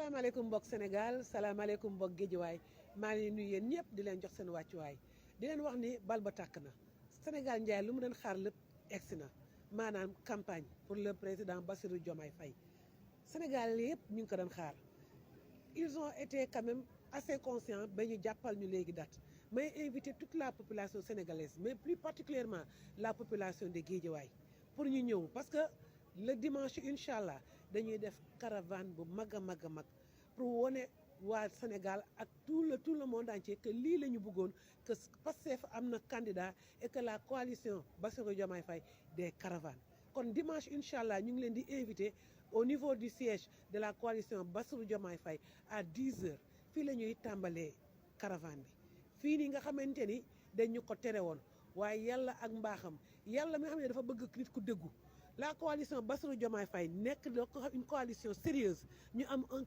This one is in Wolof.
salaamaaleykum mbokk Sénégal salaamaaleykum mbokk Géejawaay maa ngi nuyu yéen ñëpp di leen jox seen wàccuwaay di leen wax ni bal ba tàkk na Sénégal njaay lu mu doon xaar lépp egsi na maanaam campagne pour le président Bassirou Diomaye Faye Sénégal yëpp ñu ngi ko doon xaar ils ont été quand même assez conscients ba ñu jàppal ñu léegi date may inviter toute la population sénégalaise mais plus particulièrement la population de Guédiawaye pour ñu ñëw parce que le dimanche incha allah dañuy def caravane bu mag a mag a mag pour wone waa Sénégal ak tout le monde entier que lii la ñu bëggoon que Pastef am na candidat et que la coalition Bassirou Diomaye Faye des caravanes kon dimanche incha allah ñu ngi leen di invité au niveau du siège de la coalition Bassirou Diomaye Faye à 10h fii la ñuy tàmbalee caravane bi fii nii nga xamante ni dañu ko tere woon waaye yàlla ak mbaaxam yàlla mi nga xam ne dafa bëgg nit ku dëggu la coalition Bassirou Diomaye Faye nekk une coalition sérieuse ñu am un